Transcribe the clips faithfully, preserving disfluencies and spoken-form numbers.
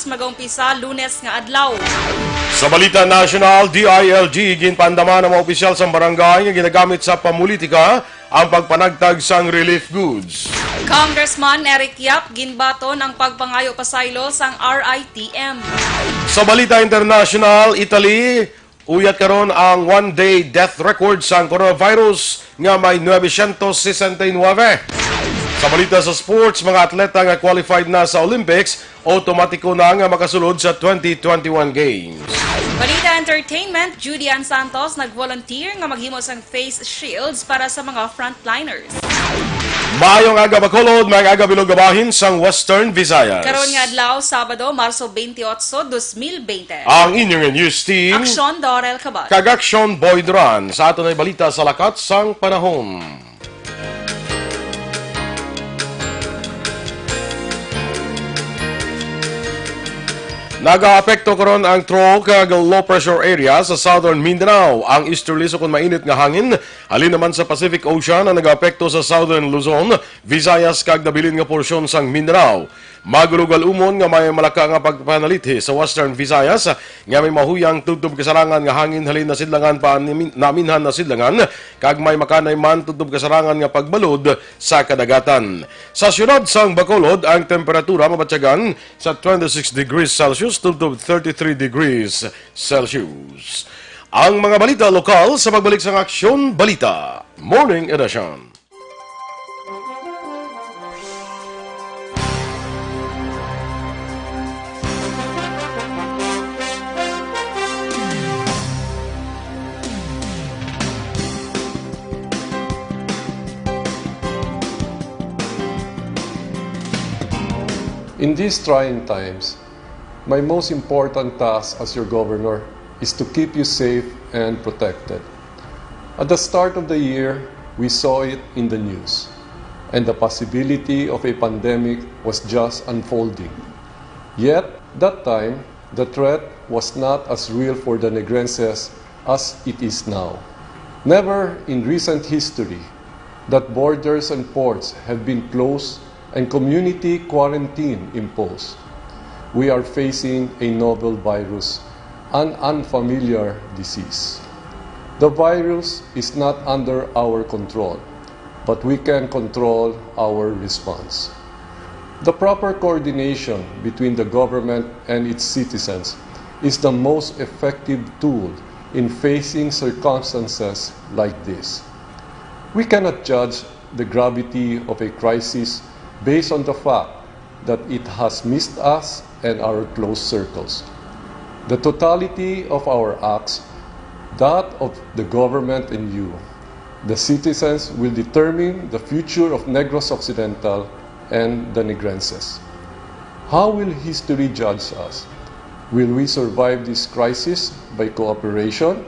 Mag-umpisa Lunes nga adlaw. Sa balita nasyonal, D I L G, ginpaandaman ang mga opisyal sa barangay nga ginagamit sa pamulitika ang pagpanagtag sang relief goods. Congressman Eric Yap ginbaton ang pagpangayo pasaylo sang R I T M. Sa balita international, Italy, uyat karon ang one-day death record sang coronavirus nga may nuebe siyento sesenta y nuebe. Sa balita sa sports, mga atleta nga qualified na sa Olympics, automatiko na nga makasulod sa twenty twenty-one Games. Balita entertainment, Judy Ann Santos nag-volunteer nga maghimo sang face shields para sa mga frontliners. Maayong aga, Bacolod, maayong aga, bilog nga bahin sang Western Visayas. Karon nga adlaw, Sabado, Marso twenty-eight, twenty twenty. Ang inyong news team, Aksyon Dorel Cabal. Kag Aksyon Boy Duran. Sa aton ay balita sa lakat sang panahon. Nagaapekto karon ang trough kag low pressure area sa southern Mindanao. Ang easterlies ukon mainit nga hangin halin naman sa Pacific Ocean ang nagaapekto sa southern Luzon, Visayas kag nabilin nga porsyon sang Mindanao. Magulugal umon nga may malaka nga pagpanalithi sa Western Visayas nga may mahuyang tubtob kasarangan nga hangin halin nasidlangan pa namin-, naminhan nasidlangan kag may makanay man tubtob kasarangan nga pagbalod sa kadagatan. Sa siyudad sang Bacolod, ang temperatura mabatyagan sa twenty-six degrees Celsius tubtob thirty-three degrees Celsius. Ang mga balita lokal sa pagbalik sang Aksyon Balita Morning Edition. In these trying times, my most important task as your governor is to keep you safe and protected. At the start of the year, we saw it in the news, and the possibility of a pandemic was just unfolding. Yet, that time, the threat was not as real for the Negrenses as it is now. Never in recent history that borders and ports have been closed and community quarantine imposed. We are facing a novel virus, an unfamiliar disease. The virus is not under our control, but we can control our response. The proper coordination between the government and its citizens is the most effective tool in facing circumstances like this. We cannot judge the gravity of a crisis based on the fact that it has missed us and our close circles. The totality of our acts, that of the government and you, the citizens, will determine the future of Negros Occidental and the Negrenses. How will history judge us? Will we survive this crisis by cooperation,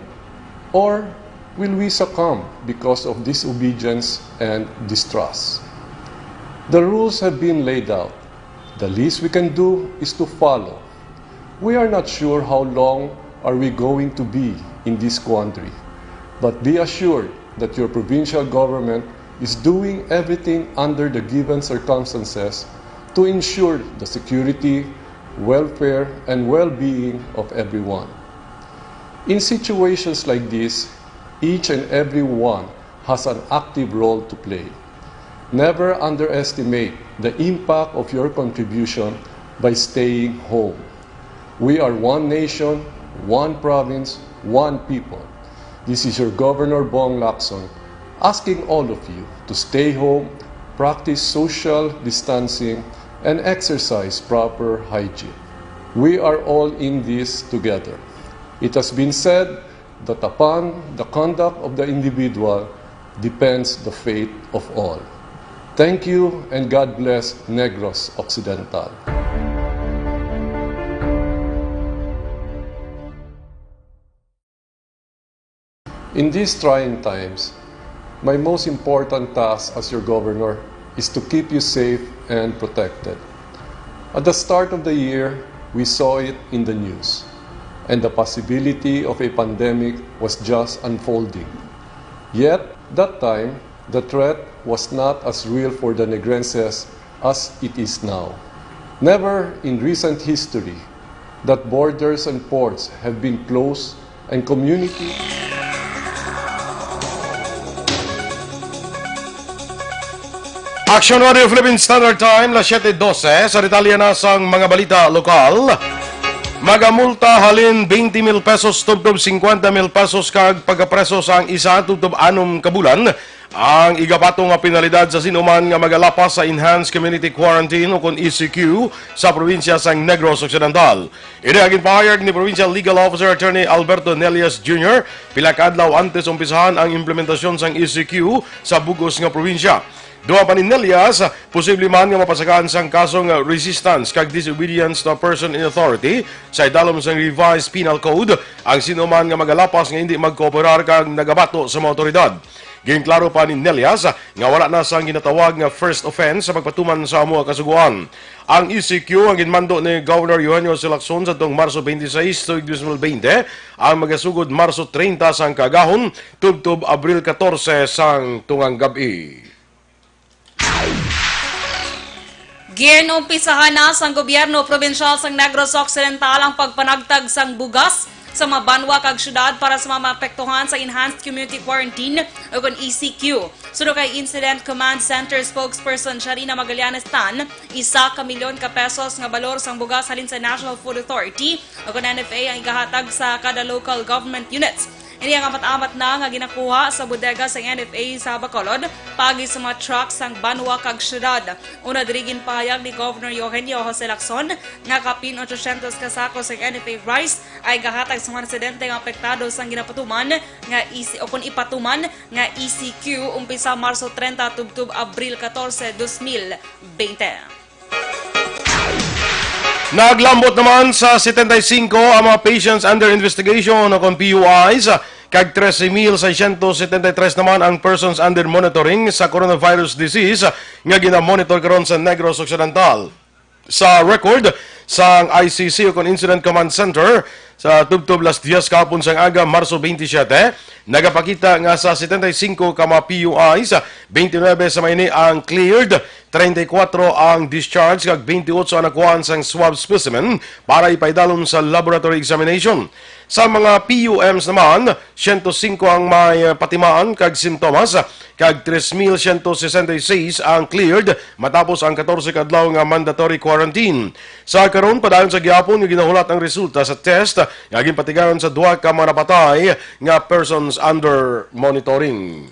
or will we succumb because of disobedience and distrust? The rules have been laid out. The least we can do is to follow. We are not sure how long are we going to be in this quandary, but be assured that your provincial government is doing everything under the given circumstances to ensure the security, welfare, and well-being of everyone. In situations like this, each and every one has an active role to play. Never underestimate the impact of your contribution by staying home. We are one nation, one province, one people. This is your Governor Bong Lacson asking all of you to stay home, practice social distancing, and exercise proper hygiene. We are all in this together. It has been said that upon the conduct of the individual depends the fate of all. Thank you and God bless Negros Occidental. In these trying times, my most important task as your governor is to keep you safe and protected. At the start of the year, we saw it in the news, and the possibility of a pandemic was just unfolding. Yet, that time, the threat was not as real for the Negrenses as it is now. Never in recent history that borders and ports have been closed and community Action Radio Philippine Standard Time, las siete doce. Sa detalye na sang mga balita lokal, magamulta halin twenty mil pesos tubtob cincuenta mil pesos kag pagkapreso sang isa tubtob anom ka bulan ang igabato nga penalidad sa sinuman nga magalapas sa Enhanced Community Quarantine o kon E C Q sa probinsya sang Negros Occidental. Ini ang ginpahayag ni Provincial Legal Officer Attorney Alberto Nelias Junior pila ka adlaw antes umpisahan ang implementasyon sang E C Q sa bug-os nga probinsya. Duha pa ni Nelias, posible man nga mapasakaan sang kaso nga resistance kag disobedience to a person in authority sa idalom sang Revised Penal Code ang sino man nga magalapas nga hindi magkooperar kag nagabato sa mga awtoridad. Ginklaro pa ni Nelias nga wala na sang ginatawag nga first offense sa pagpatuman sa amo nga kasugoan. Ang E C Q ang ginmando ni Governor Eugenio Lacson sa tong Marso twenty-six tuig dos mil twenty, ang magasugod Marso treinta sang kaagahon tubtob Abril catorce sang tungang gab-i. Ginumpisahan na sang gobyerno probinsyal sang Negros Occidental ang pagpanagtag sang bugas sa mga banwa kag syudad para sa mga maapektuhan sa Enhanced Community Quarantine o kon E C Q. Suno kay Incident Command Center Spokesperson Sharina Magallanes Tan, isa ka milyon ka pesos nga balor sang bugas halin sa National Food Authority o kon N F A ang igahatag sa kada local government units. Ini ang amat-amat na nga ginakuha sa bodega sang N F A sa Bacolod paagi sa mga truck sang banwa kag syudad. Una diri, ginpahayag ni Governor Eugenio Jose Lacson nga kapin ochocientos ka sako sang N F A rice ay gahatag sa mga residente nga apektado sang ginapatuman nga E C o kon ipatuman nga E C Q umpisa Marso treinta tubtob Abril catorce, dos mil veinte. Naglambot naman sa setenta y cinco ang mga patients under investigation o kon P U Is, kag trese mil seiscientos setenta y tres naman ang persons under monitoring sa coronavirus disease nga ginamonitor karon sa Negros Occidental. Sa record sang I C C o kon Incident Command Center, sa tubtob las diez kahapon sang aga, Marso twenty-seven, nagapakita nga sa setenta y cinco ka mga P U Is, twenty-nine sa may ini ang cleared, treinta y cuatro ang discharge, kag twenty-ocho ang nakuhaan sang swab specimen para ipaidalom sa laboratory examination. Sa mga P U Ms naman, siyento singko ang may, eh, patimaan kag sintomas, kag tres mil siyento sesenta y seis ang cleared matapos ang katorse ka adlaw nga mandatory quarantine. Sa karon, padayon sa gihapon nga ginahulat ang resulta sa test nga ginpatigayon sa duha ka mga napatay nga persons under monitoring.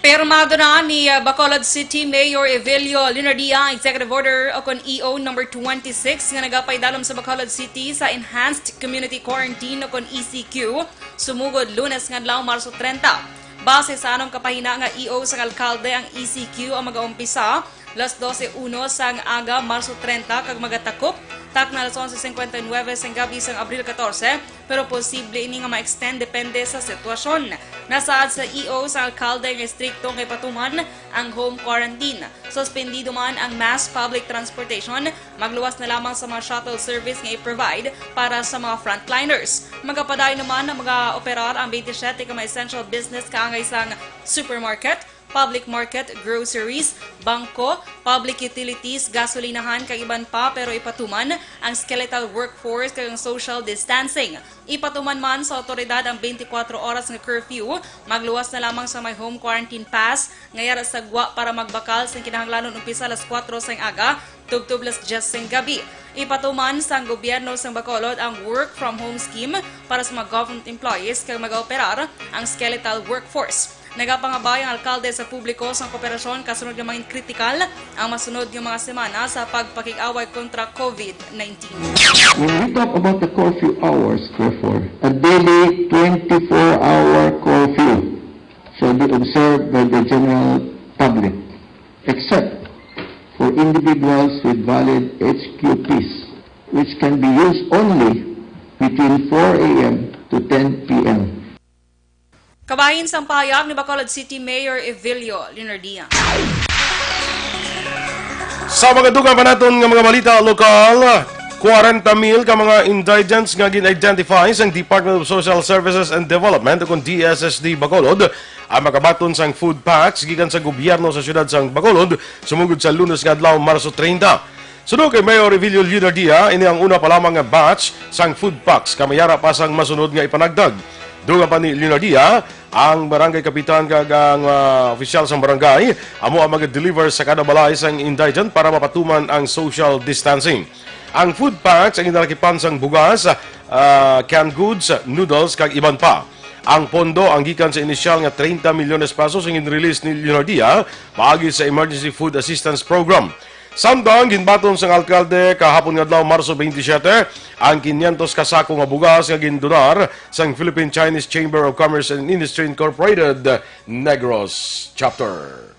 Pirmado na ni, uh, Bacolod City Mayor Evelio Leonardia ang Executive Order o kon E O number twenty-six nga nagapaidalom sa Bacolod City sa Enhanced Community Quarantine o kon E C Q, sumugod Lunes nga adlaw, Marso treinta. Base sa anom ka pahina nga E O sang alkalde, ang E C Q ang magaumpisa las doce uno sang aga, Marso treinta, kag magatakop takna las once cincuenta y nueve sang gabi sang Abril catorce, pero posible ini nga ma-extend depende sa sitwasyon. Nasaad sa E O sang alkalde nga estrikto nga ipatuman ang home quarantine. Suspendido man ang mass public transportation, magluwas na lamang sa mga shuttle service nga i-provide para sa mga frontliners. Magapadayon naman nga magaoperar ang twenty-seven ka mga essential business kaangay sang supermarket, public market, groceries, bangko, public utilities, gasolinahan, kag iban pa, pero ipatuman ang skeletal workforce kag ang social distancing. Ipatuman man sa awtoridad ang twenty-four oras nga curfew, magluwas na lamang sa may home quarantine pass nga yara sa gwa para magbakal sang kinahanglanon umpisa alas kuwatro sang aga tubtob alas dyes sang gabi. Ipatuman sang gobyerno sang Bacolod ang work from home scheme para sa mga government employees kag magaoperar ang skeletal workforce. Nagapangabay ang alkalde sa publiko sang kooperasyon kasunod nga mangin kritikal ang masunod nga mga semana sa pagpakig-away kontra COVID nineteen. When we talk about the curfew hours, therefore, a daily twenty-four hour curfew shall be observed by the general public, except for individuals with valid H Q Ps, which can be used only between four A M to ten P M. Kabahin sang pahayag ni Bacolod City Mayor Evelio Leonardia. Sa mga dugang pa naton nga mga balita lokal, kwarenta mil ka mga indigents nga gin-identify sang Department of Social Services and Development, o kon D S S D Bacolod, ang makabaton sang food packs gikan sa gobyerno sa siyudad sang Bacolod sumugod sa Lunes nga adlaw, Marso treinta. Suno kay Mayor Revilio Leonardia, ini ang una pa lamang nga batch sang food packs, kay may ara pa sang masunod nga ipanagdag. Dugang pa ni Leonardia, ang barangay kapitan kag ang, ah, opisyal sang barangay amo ang mag-deliver sa kada balay sang indigent para mapatuman ang social distancing. Ang food packs ang ginalakipan sang bugas, ah, canned goods, noodles, kag iban pa. Ang pondo ang gikan sa inisyal nga treinta milyones pesos ang gin-release ni Leonardia paagi sa Emergency Food Assistance Program. Samtang ginbaton sang alkalde kahapon nga adlaw, Marso twenty-seven, ang quinientos ka sako nga bugas nga gindonar sang Philippine Chinese Chamber of Commerce and Industry Incorporated, Negros Chapter.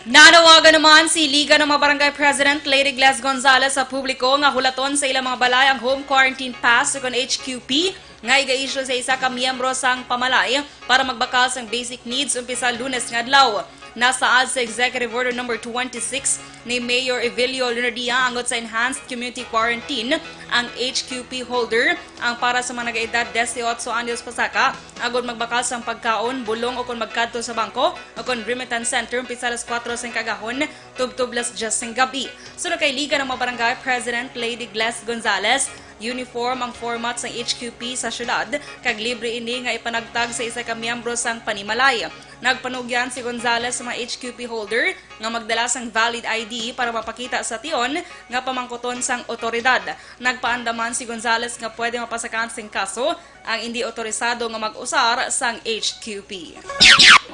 Nanawagan naman si Liga ng mga Barangay President Lady Gles Gonzalez sa publiko nga hulaton sa ilang mga balay ang home quarantine pass o kon H Q P nga iga-issue sa isa ka miyembro sang pamalay para magbakal sang basic needs umpisa Lunes nga adlaw. Nasaad sa Executive Order number twenty-six ni Mayor Evelio Leonardia angot sa enhanced community quarantine ang H Q P holder ang para sa mga nagaedad dieciocho anyos pasaka agud magbakal sang pagkaon, bulong o kon magkadto sa bangko o kon remittance center umpisa alas kuwatro sang kagahon tubtob alas diyes sang gabi. Suno kay Liga ng mga Barangay President Lady Gles Gonzalez, uniform ang format sang H Q P sa syudad kag libre ini nga ipanagtag sa isa ka miyembro sang panimalay. Nagpanugyan si Gonzalez sa mga H Q P holder nga magdala sang valid I D para mapakita sa tion nga pamangkuton sang otoridad. Nagpaandaman si Gonzalez nga pwede mapasakan sing kaso ang indi otorisado nga mag-usar sang H Q P.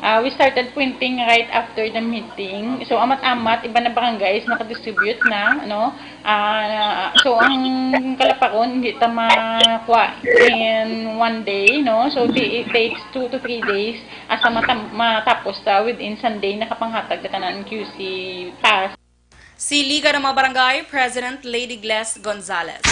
Ah, we started printing right after the meeting. So, amat-amat, iba na barangays nakadistribute na, no? Ah, so, ang kalaparon, hindi ta makuha in one day, no? So, ti-, it takes two to three days asa matam-, matapos ta within Sunday, nakapanghatag ta tanan Q C pass. Si Liga ng mga Barangay President Lady Gles Gonzalez.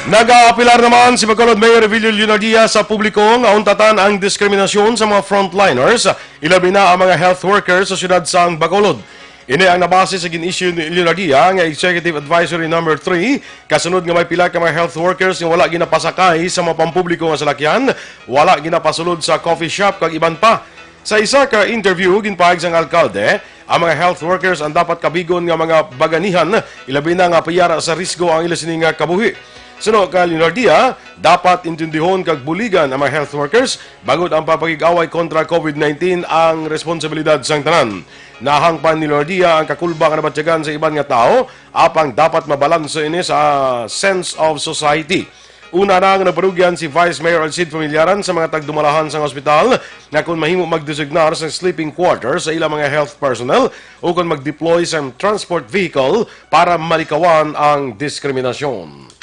Nagaapilar naman si Bacolod Mayor Revilio Leonardia sa publiko nga untatan ang diskriminasyon sa mga frontliners, ilabi na ang mga health workers sa siyudad sang Bacolod. Ini ang nabase sa gin-issue ni Leonardia nga Executive Advisory Number three, kasunod nga may pila ka mga health workers nga wala ginapasakay sa mga pampubliko nga salakyan, wala ginapasulod sa coffee shop kag iban pa. Sa isa ka interview, ginpahayag sang alkalde, ang mga health workers ang dapat kabigon nga mga baganihan, ilabi na nga piyara sa risgo ang ila sini nga kabuhi. Suno kay Leonardia, dapat intindihon kag buligan ang mga health workers bangod ang pagpakig-away kontra COVID nineteen ang responsibilidad sang tanan. Nahangpan ni Leonardia ang kakulba nga nabatyagan sa iban nga tawo, apang dapat mabalanse ini sa sense of society. Una na nga naparugyan si Vice Mayor Alcid Familiaran sa mga tagdumalahan sang ospital nga kon mahimo magdesignar sang sleeping quarter sa ilang mga health personnel o kon mag-deploy sang transport vehicle para malikawan ang diskriminasyon.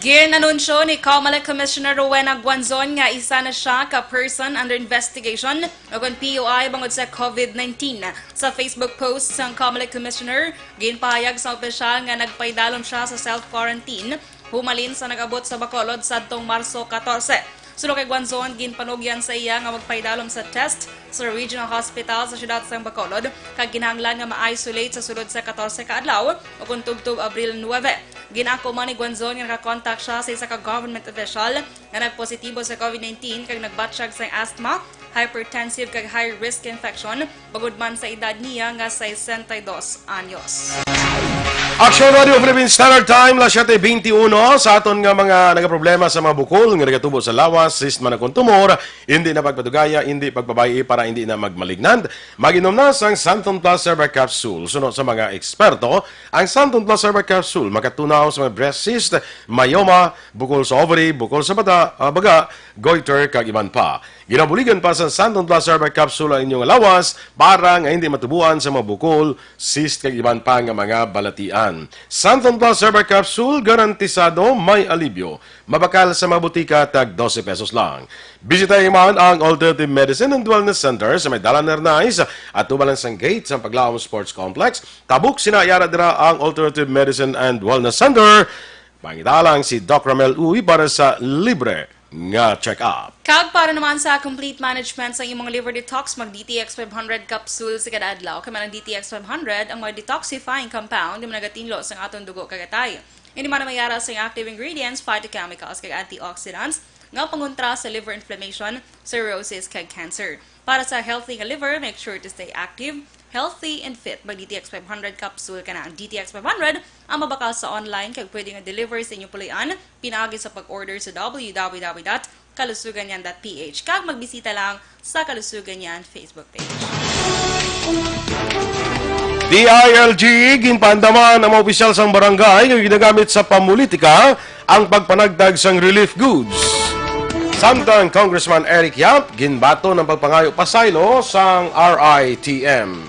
Gin-anunsyo ni Comelec Commissioner Rowena Guanzon nga isa na siya ka person under investigation o kon P U I bangod sa COVID nineteen. Sa Facebook post sang Comelec Commissioner, ginpahayag sa opisyal nga nagpaidalom siya sa self-quarantine humalin sa nag-abot sa Bacolod sadtong Marso katorse. Suno kay Guanzon, ginpanugyan sa iya nga magpaidalom sa test sa Regional Hospital sa siyudad sang Bacolod kag kinahanglan nga ma-isolate sa sulod sa katorse ka adlaw o kon tubtob Abril nuebe. Gin-ako man ni Guanzon nga nakakontak siya sa isa ka government official nga nagpositibo sa COVID nineteen kag nagbatyag sang asthma, hypertensive kag high risk infection bangod man sa edad niya nga sesenta y dos anyos. Aksyon Radio Philippine Standard Time, las siete veintiuno. Sa aton nga mga nagaproblema sa mga bukol nga nagatubo sa lawas, cyst man akon tumor, hindi na pagpadugaya, hindi pagpabayi para hindi na magmalignant. Mag-inom na sang Santon Plus Herbal Capsule. Suno sa mga eksperto, ang Santon Plus Herbal Capsule makatunaw sa mga breast cyst, myoma, bukol sa ovary, bukol sa bata, ah, baga, goiter, kag iban pa. Ginabuligan pa sa Santon Plus Herbal Capsule ang inyong lawas para nga hindi matubuan sa mga bukol, cyst, kag iban pa nga mga balatian. Santon Plus Herbal Capsule, garantisado may alibyo. Mabakal sa mga butika, tag dose pesos lang. Bisitahi man ang Alternative Medicine and Wellness Center sa may Dalan Hernais, atubang lang sang gate sang Paglaom Sports Complex. Tabok sina, yara dira ang Alternative Medicine and Wellness Center. Pangita lang si Doc Ramel Uy para sa libre nga check-up. Kag para naman sa complete management sa imong liver detox, mag D T X five hundred capsule sa kada adlaw. Kay man ang D T X five hundred ang mga detoxifying compound nga nagatinlo sa aton dugo kag atay. Ini man ang may ara sa active ingredients, phytochemicals, kag antioxidants nga pangontra sa liver inflammation, cirrhosis, kag cancer. Para sa healthy nga liver, make sure to stay active, healthy, and fit. Mag D T X five hundred capsule ka na. Ang D T X five hundred ang mabakal sa online kag pwede nga deliver sa inyong puloy-an pinaagi sa pag-order sa w w w dot kalusugan yan dot p h kag magbisita lang sa Kalusugan Yan Facebook page. D I L G E, ginpaandaman ang mga opisyal sang barangay nga ginagamit sa pamulitika ang pagpanagtag sang relief goods. Samtang Congressman Eric Yap ginbaton ang pagpangayo pasaylo sang R I T M.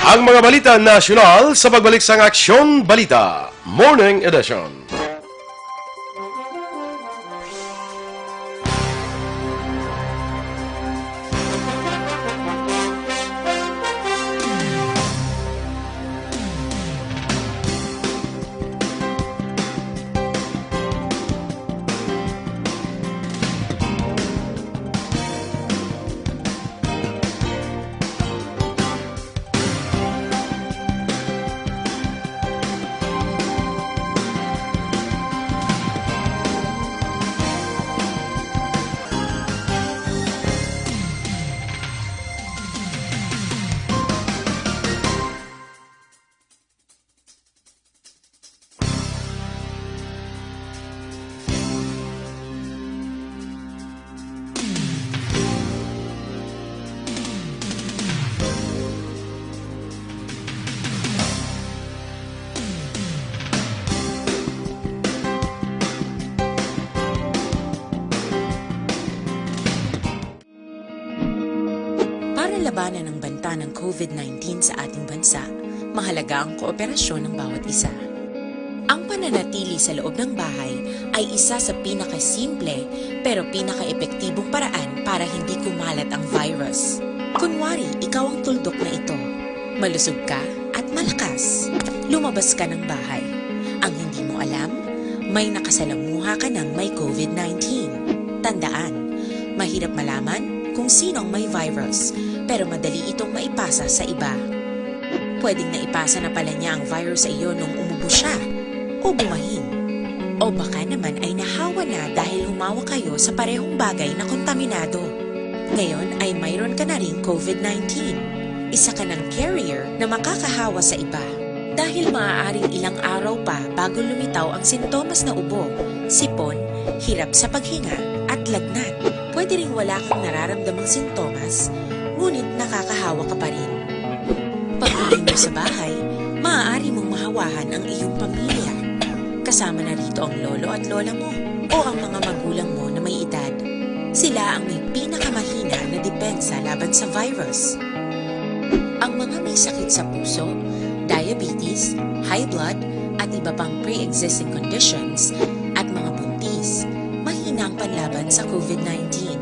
Ang mga balita nasyonal sa pagbalik sang Aksyon Balita Morning Edition. Para labanan ang banta ng covid nineteen sa ating bansa, mahalaga ang kooperasyon ng bawat isa. Ang pananatili sa loob ng bahay ay isa sa pinakasimple pero pinakaepektibong paraan para hindi kumalat ang virus. Kunwari, ikaw ang tuldok na ito. Malusog ka at malakas. Lumabas ka ng bahay. Ang hindi mo alam, may nakasalamuha ka ng may covid nineteen. Tandaan, mahirap malaman kung sino ang may virus, pero madali itong maipasa sa iba. Pwedeng naipasa na pala niya ang virus sa iyo nung umubo siya o bumahin. O baka naman ay nahawa na dahil humawa kayo sa parehong bagay na kontaminado. Ngayon ay mayroon ka na ring covid nineteen. Isa ka ng carrier na makakahawa sa iba. Dahil maaaring ilang araw pa bago lumitaw ang sintomas na ubo, sipon, hirap sa paghinga, at lagnat. Pwede ring wala kang nararamdamang sintomas, ngunit nakakahawa ka pa rin. Pag-uwi mo sa bahay, maaari mong mahawahan ang iyong pamilya. Kasama na rito ang lolo at lola mo o ang mga magulang mo na may edad. Sila ang may pinakamahina na depensa laban sa virus. Ang mga may sakit sa puso, diabetes, high blood, at iba pang pre-existing conditions, at mga buntis, mahina ang panlaban sa covid nineteen.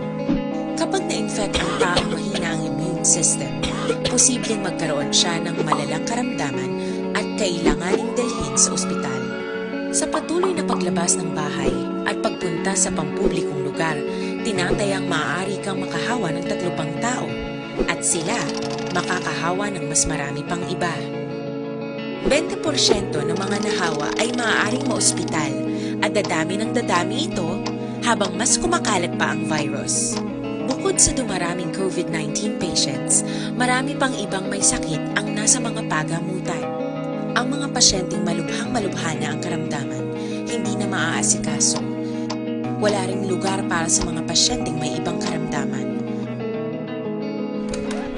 Kapag na-infect ang taong mahina ang immune system, posibleng magkaroon siya ng malalang karamdaman at kailanganing dalhin sa ospital. Sa patuloy na paglabas ng bahay at pagpunta sa pampublikong lugar, tinatayang maaari kang makahawa ng tatlo pang tao, at sila makakahawa ng mas marami pang iba. Bente porsyento ng mga nahawa ay maaaring maospital at dadami ng dadami ito habang mas kumakalat pa ang virus. Bukod sa dumaraming covid nineteen patients, marami pang ibang may sakit ang nasa mga pagamutan. Ang mga pasyenteng malubhang-malubha na ang karamdaman, hindi na maaasikaso. Wala ring lugar para sa mga pasyenteng may ibang karamdaman.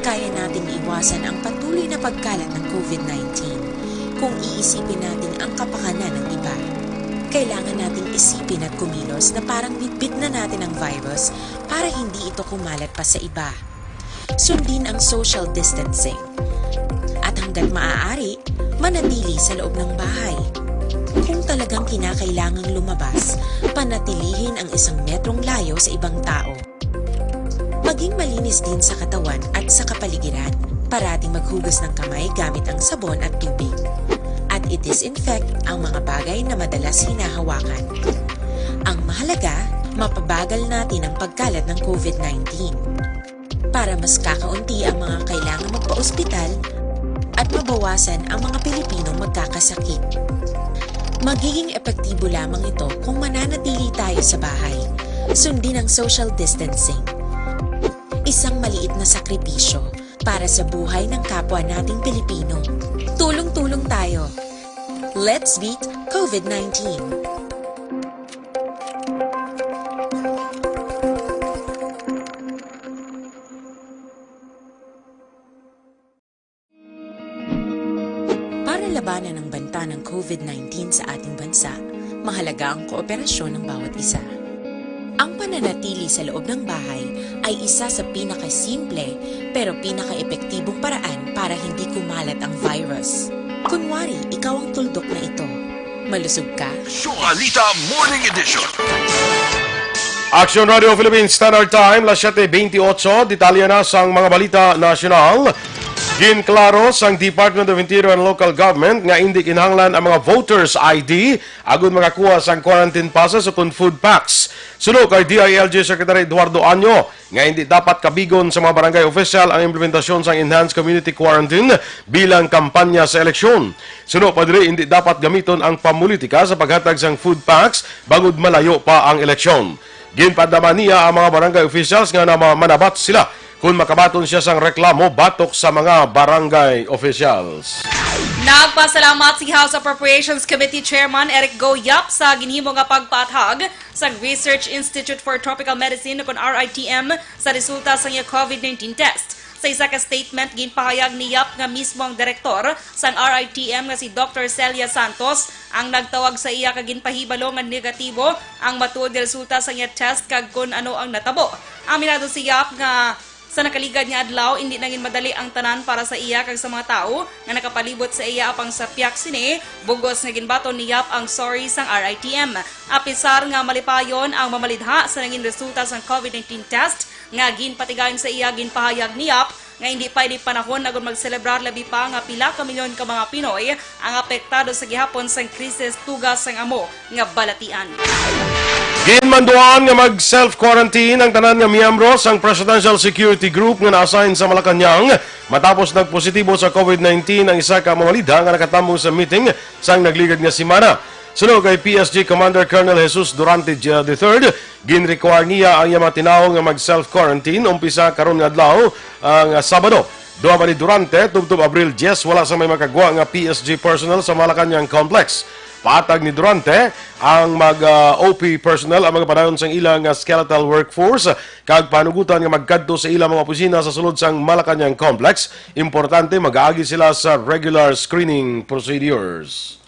Kaya nating iwasan ang patuloy na pagkalat ng covid nineteen kung iisipin natin ang kapakanan ng iba. Kailangan nating isipin at kumilos na parang bitbit na natin ang virus para hindi ito kumalat pa sa iba. Sundin ang social distancing. At hanggat maaari, manatili sa loob ng bahay. Kung talagang kinakailangang lumabas, panatilihin ang isang metrong layo sa ibang tao. Maging malinis din sa katawan at sa kapaligiran. Parating maghugas ng kamay gamit ang sabon at tubig. At i-disinfect ang mga bagay na madalas hinahawakan. Ang mahalaga, mapabagal natin ang pagkalat ng covid nineteen. Para mas kakaunti ang mga kailangan magpa-ospital at mabawasan ang mga Pilipinong magkakasakit. Magiging epektibo lamang ito kung mananatili tayo sa bahay. Sundin ang social distancing. Isang maliit na sakripisyo para sa buhay ng kapwa nating Pilipino. Tulong-tulong tayo. Let's beat COVID nineteen. Para labanan ang banta ng COVID nineteen sa ating bansa, mahalaga ang kooperasyon ng bawat isa. Ang pananatili sa loob ng bahay ay isa sa pinakasimple pero pinakaepektibong paraan para hindi kumalat ang virus. Kunwari, ikaw ang tuldok na ito. Malusog ka? Balita Morning Edition. Action Radio Philippines Standard Time, las siete veintiocho. Detalye na sang mga balita nasyonal. Ginklaro sang Department of Interior and Local Government nga indi kinahanglan ang mga voters I D agud makakuha sang quarantine passes o kon food packs. Suno kay D I L G Secretary Eduardo Año nga indi dapat kabigon sa mga barangay official ang implementasyon sang enhanced community quarantine bilang kampanya sa eleksyon. Suno pa diri, indi dapat gamiton ang pamulitika sa paghatag sang food packs bangod malayo pa ang eleksyon. Ginpadama niya ang mga barangay officials nga nama-, manabat sila kon makabaton siya sang reklamo batok sa mga barangay officials. Nagpasalamat si House Appropriations Committee Chairman Eric Go Yap sa ginhimo nga pagpaathag sa Research Institute for Tropical Medicine, kon R I T M, sa resulta sa iya COVID nineteen test. Sa isa ka statement, ginpahayag ni Yap nga mismo ang direktor sang R I T M nga si Doctor Celia Santos ang nagtawag sa iya kag ginpahibalo nga negatibo ang matuod nga resulta sa iya test kag kon ano ang natabo. Aminado si Yap nga sa nakaligad nga adlaw, indi na gid madali ang tanan para sa iya kag sa mga tawo nga nakapalibot sa iya, apang sa pihak sini, bug-os nga ginbaton ni Yap ang sorry sang R I T M. Apisar nga malipayon ang mamalidha sa nangin resulta sang COVID nineteen test nga ginpatigayon sa iya, ginpahayag ni Yap nga hindi pa ini panahon nga magselebrar, labi pa nga pila ka milyon ka mga Pinoy ang apektado sa gihapon sang krisis tuga sang amo nga balatian. Ginmanduan nga mag-self-quarantine ang tanan nga miyembro sang Presidential Security Group nga na-assign sa Malacañang matapos nagpositibo sa COVID nineteen ang isa ka mamalidha nga nakatambong sa meeting sang nagligad nga semana. Suno kay P S G Commander Colonel Jesus Durante the third, ginrequire niya ang iya mga tinawo nga mag-self-quarantine umpisa karon nga adlaw, ang, ah, Sabado. Duha man ni Durante, tubtob Abril diyes, wala sang may makagwa nga P S G personnel sa Malacañang Complex. Pahatag ni Durante, ang mag, ah, O P personnel ang magapadayon sang ilang, ah, skeletal workforce kag panugutan nga magkadto sa ilang mga opisina sa sulod sang Malacañang Complex. Importante, mag-aagi sila sa regular screening procedures.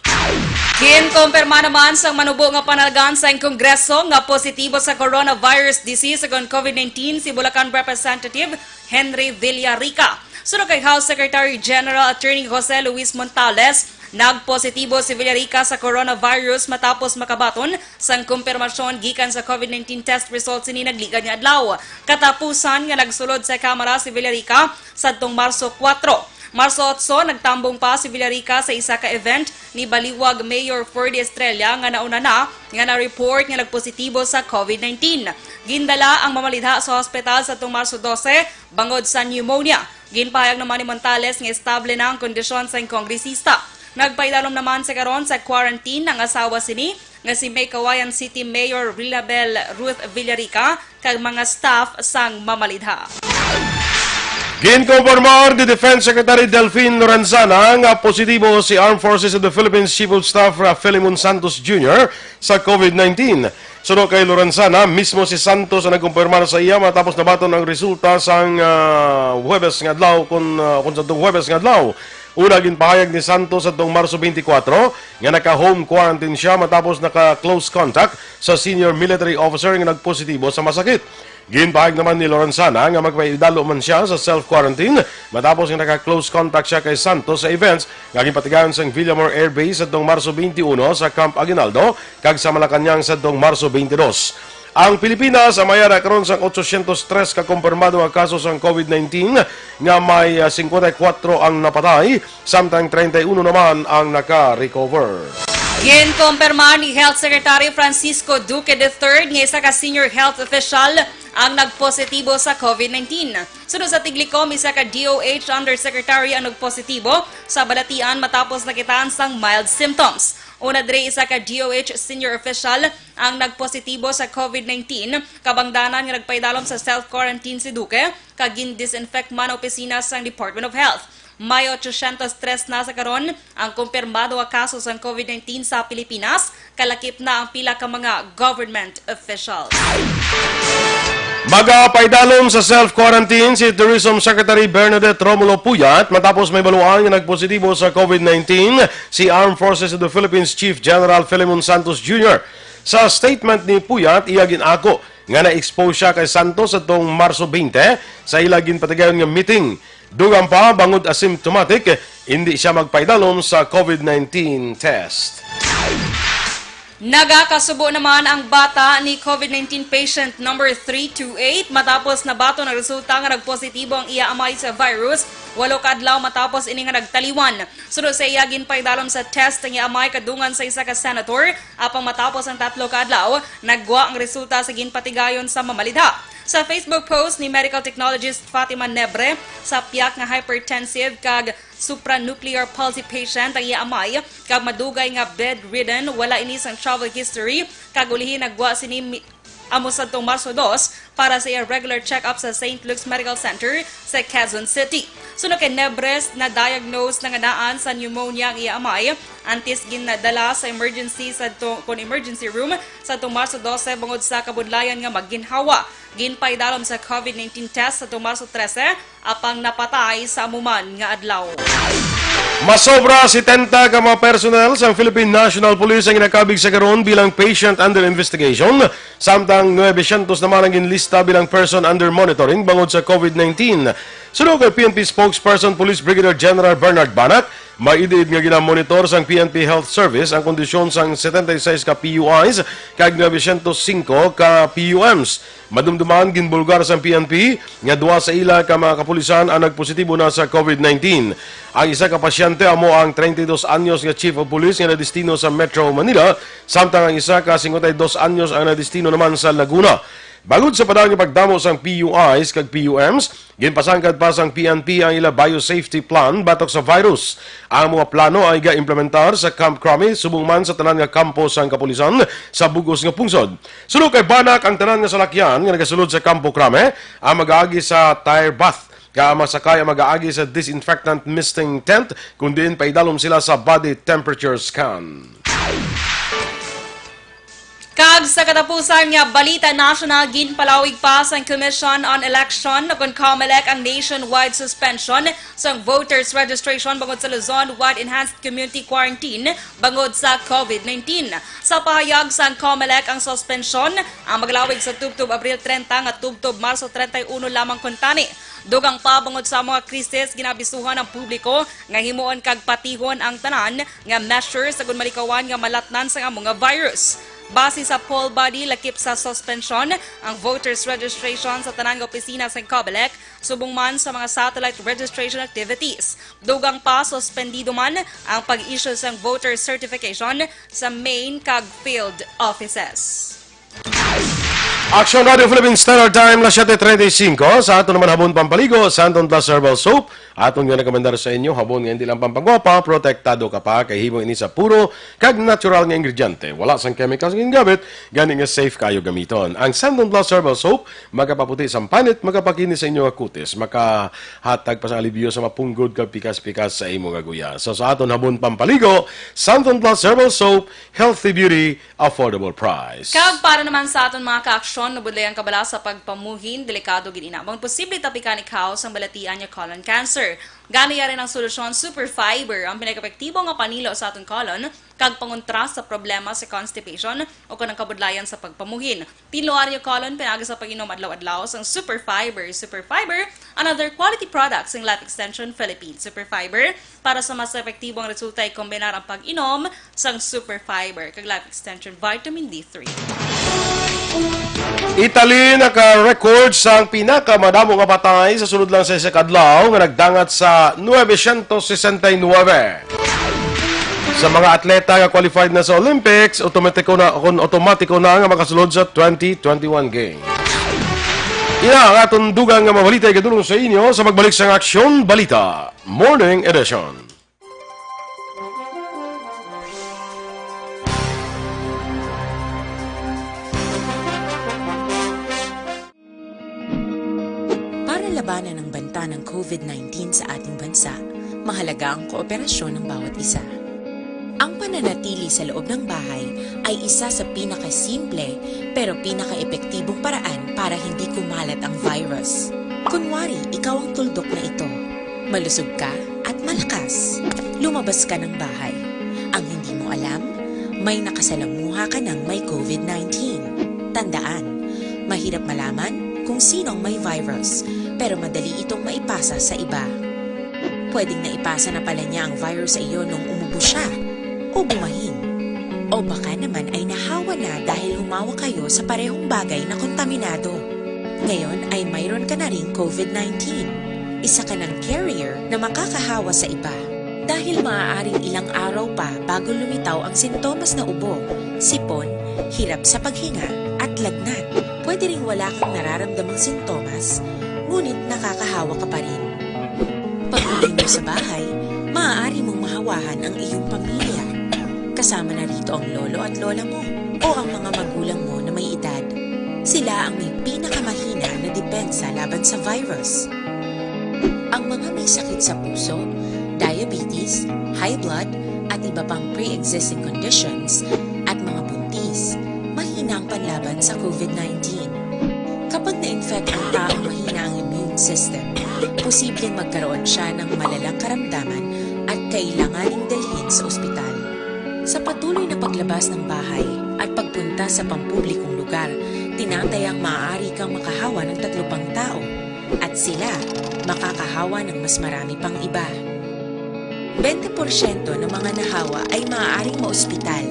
Ginkumpirma naman sang manubo nga panalgan sang Kongreso nga positibo sa coronavirus disease ukon COVID nineteen si Bulacan Representative Henry Villarica. Suno kay House Secretary General Attorney Jose Luis Montales, nagpositibo si Villarica sa coronavirus matapos makabaton sang kumpirmasyon gikan sa COVID nineteen test results sini nagligad nga adlaw. Katapusan nga nagsulod sa Kamara si Villarica sadtong Marso kuwatro. Marso otso, nagtambong pa si Villarica sa isa ka event ni Baliwag Mayor Ferdy Estrella nga nauna na nga na-report nga nagpositibo sa COVID nineteen. Gindala ang mamalidha sa hospital sadtong Marso dose bangod sa pneumonia. Ginpahayag naman ni Montales nga estable na ang kondisyon sang kongresista. Nagpaidalom naman sa karon sa quarantine ang asawa sini nga si May Cauayan City Mayor Rilabel Ruth Villarica kag mga staff sang mamalidha. Ginkompormar ni Defense Secretary Delfin Lorenzana nga positibo si Armed Forces of the Philippines Chief of Staff, uh, Filemon Santos Junior sa COVID nineteen. Suno kay Lorenzana, mismo si Santos ang nagkompormar sa iya matapos nabaton ang resulta sang, uh, Huwebes nga adlaw, kun, uh, kun sa Huwebes nga adlaw. Una, ginpahayag ni Santos adtong Marso twenty-four nga naka-home quarantine siya matapos naka-close contact sa senior military officer nga nagpositibo sa masakit. Ginpahayag naman ni Lorenzana nga magpaidalo man siya sa self-quarantine matapos nga naka-close contact siya kay Santos sa events nga ginpatigayon sang Villamor Air Base adtong Marso twenty-one sa Camp Aguinaldo kag sa Malacañang sadtong Marso twenty-two. Ang Pilipinas amaya na karon sang otsosyentos tres ka kumpirmado nga kaso sang COVID nineteen, nga may, ah, singkwenta y kuwatro ang napatay, samtang treinta y uno naman ang naka-recover. Ginkumpirma ni Health Secretary Francisco Duque the third nga isa ka senior health official ang nagpositibo sa COVID nineteen. Suno sa Tiglikom, isa ka D O H undersecretary ang nagpositibo sa balatian matapos nakitaan sang mild symptoms. Una diri, isa ka D O H senior official ang nagpositibo sa COVID nineteen, kabangdanan nga nagpaidalom sa self-quarantine si Duque, kag gin-disinfect man ang opisina sang Department of Health. May otsosyentos tres na sa karon ang kumpirmado nga kaso sang COVID nineteen sa Pilipinas, kalakip na ang pila ka mga government officials. Magapaidalom sa self-quarantine si Tourism Secretary Bernadette Romulo Puyat matapos mahibaluan nga nagpositibo sa COVID nineteen si Armed Forces of the Philippines Chief General Filemon Santos Junior. Sa statement ni Puyat, iya gin-ako nga na-expose siya kay Santos atong Marso twenty sa ila ginpatigayon nga meeting. Dugang pa, bangod asymptomatic, hindi siya magpaidalom sa COVID nineteen test. Nagakasubo naman ang bata ni COVID nineteen patient number three two eight matapos nabaton ang resulta nga nagpositibo ang iya amay sa virus, walo ka adlaw matapos ini nga nagtaliwan. Suno sa iya, ginpaidalom sa test ang iya amay kadungan sa isa ka senator, apang matapos ang tatlo ka adlaw, naggwa ang resulta sa ginpatigayon sa mamalidha. Sa Facebook post ni medical technologist Fatima Nebre, sa piyak nga hypertensive kag supranuclear palsy patient ang iya amay, kag madugay nga bedridden, wala ini sang travel history, kag ulihi naggwa sini mi-, amo sadtong Marso dos para sa iya regular check-up sa Saint Luke's Medical Center sa Quezon City. Suno kay Nebres, na-diagnose na nga daan sa pneumonia ang iya amay, antes ginadala sa emergency sa to-, kon emergency room sa tong Marso dose bangod sa kabudlayan nga magginhawa. Ginpaidalom sa COVID nineteen test sa tong Marso trese, apang napatay sa amo man nga adlaw. Masobra setenta ka mga personnel sang Philippine National Police ang ginakabig sa karon bilang patient under investigation, samtang nuwebesyentos naman ang ginlista bilang person under monitoring bangod sa COVID nineteen. Suno kay P N P spokesperson Police Brigadier General Bernard Banac, maid-id nga ginamonitor sang P N P Health Service ang kondisyon sang setenta y seis ka P U Is kag nuwebesyentos singko ka P U Ms. Madumduman, ginbulgar sang P N P nga duha sa ila ka mga kapulisan ang nagpositibo na sa COVID nineteen. Ang isa ka pasyente amo ang treinta y dos anyos nga chief of police nga nadestino sa Metro Manila, samtang ang isa ka singkwenta y dos anyos ang nadestino naman sa Laguna. Bangod sa padayon nga pagdamo sang P U Is kag P U Ms, ginpasangkad pa sang P N P ang ila biosafety plan batok sa virus. Ang mga plano ay ga-implementar sa Camp Crame subong man sa tanan nga kampo sang kapulisan sa bug-os nga pungsod. Suno kay Banac, ang tanan nga salakyan nga nagasulod sa Kampo Crame ang mag-aagi sa tire bath, kag ang mga sakay ang mag-aagi sa disinfectant misting tent, kun diin paidalom sila sa body temperature scan. Kag sa katapusan nga balita national, ginpalawig pa sang Commission on Election o kon COMELEC ang nationwide suspension sang voters registration bangod sa Luzon-wide enhanced community quarantine bangod sa COVID nineteen. Sa pahayag sang COMELEC, ang suspension ang maglawig sa tubtob Abril treinta nga tubtob Marso treinta y uno lamang kuntani. Dugang pa, bangod sa mga krisis, ginaabisuhan ang publiko nga himuon kag patihon ang tanan nga measures agud malikawan nga malatnan sang amo nga virus. Base sa poll body, lakip sa suspension ang voters registration sa tanan nga opisina sang COMELEC, subong man sa mga satellite registration activities. Dugang pa, suspendido man ang pag-issue sang voter certification sa main kag field offices. Aksyon Radio Philippines Standard Time, las siete treinta y cinco. Sa aton naman habon pampaligo, Santon Plus Herbal Soap. Aton nga rekomendar sa inyo, habon nga hindi lang pampagwapa, protektado ka pa, kay himo ini sa puro kag natural nga ingrediente. Wala sang chemicals nga gingamit, gani nga safe kayo gamiton. Ang Santon Plus Herbal Soap, makapaputi sang panit, makapakinis sa inyo nga kutis, makahatag pa sa alibyo sa mapunggod kag pikas-pikas sa imo nga guya. So, sa aton habon pampaligo, Santon Plus Herbal Soap, healthy beauty, affordable price. Kag para naman sa aton mga ka-aksyon, nabudlay ang kabala sa pagpamuhin, delikado gid ina. Bang posible tapikan ikaw sang balatian nga colon cancer? Gani, yari ang solusyon, Super Fiber, ang pinakaepektibo nga panilo sa aton colon, kag pangontra sa problema sa constipation o kon ang kabudlayan sa pagpamuhin. Tinluan ang colon pinaagi sa pag-inom adlaw-adlaw sang Super Fiber. Super Fiber, another quality product sang Life Extension Philippines. Super Fiber, para sa mas epektibong resulta, ikombinar ang pag-inom sang Super Fiber kag Life Extension Vitamin D three. Italy naka-record sang pinakamadamo nga patay sa sulod lang sa isa ka adlaw, nga nagdangat sa nuwebesyentos sesenta y nuwebe. Sa mga atleta nga qualified na sa Olympics, automatiko na, kon automatiko na nga makasulod sa twenty twenty-one Games. Ina ang aton dugang nga mga balita igadulong sa inyo sa pagbalik sang Aksyon Balita Morning Edition. Labanan ang banta ng COVID nineteen sa ating bansa, mahalaga ang kooperasyon ng bawat isa. Ang pananatili sa loob ng bahay ay isa sa pinakasimple pero pinakaepektibong paraan para hindi kumalat ang virus. Kunwari, ikaw ang tuldok na ito. Malusog ka at malakas. Lumabas ka ng bahay. Ang hindi mo alam, may nakasalamuha ka ng may COVID nineteen. Tandaan, mahirap malaman kung sino ang may virus, pero madali itong maipasa sa iba. Pwedeng naipasa na pala niya ang virus sa iyo nung umubo siya o bumahin. O baka naman ay nahawa na dahil humawak kayo sa parehong bagay na kontaminado. Ngayon ay mayroon ka na ring COVID nineteen. Isa ka ng carrier na makakahawa sa iba. Dahil maaaring ilang araw pa bago lumitaw ang sintomas na ubo, sipon, hirap sa paghinga, at lagnat. Pwede ring wala kang nararamdamang sintomas, ngunit nakakahawa ka pa rin. Pag-uwi mo sa bahay, maaari mong mahawahan ang iyong pamilya. Kasama na rito ang lolo at lola mo o ang mga magulang mo na may edad. Sila ang may pinakamahina na depensa laban sa virus. Ang mga may sakit sa puso, diabetes, high blood, at iba pang pre-existing conditions, at mga buntis, mahina ang panlaban sa COVID nineteen. Kapag na-infect ang taong mahina ang immune system, posibleng magkaroon siya ng malalang karamdaman at kailanganing dalhin sa ospital. Sa patuloy na paglabas ng bahay at pagpunta sa pampublikong lugar, tinatayang maaari kang makahawa ng tatlo pang tao at sila makakahawa ng mas marami pang iba. Bente porsyento ng mga nahawa ay maaaring maospital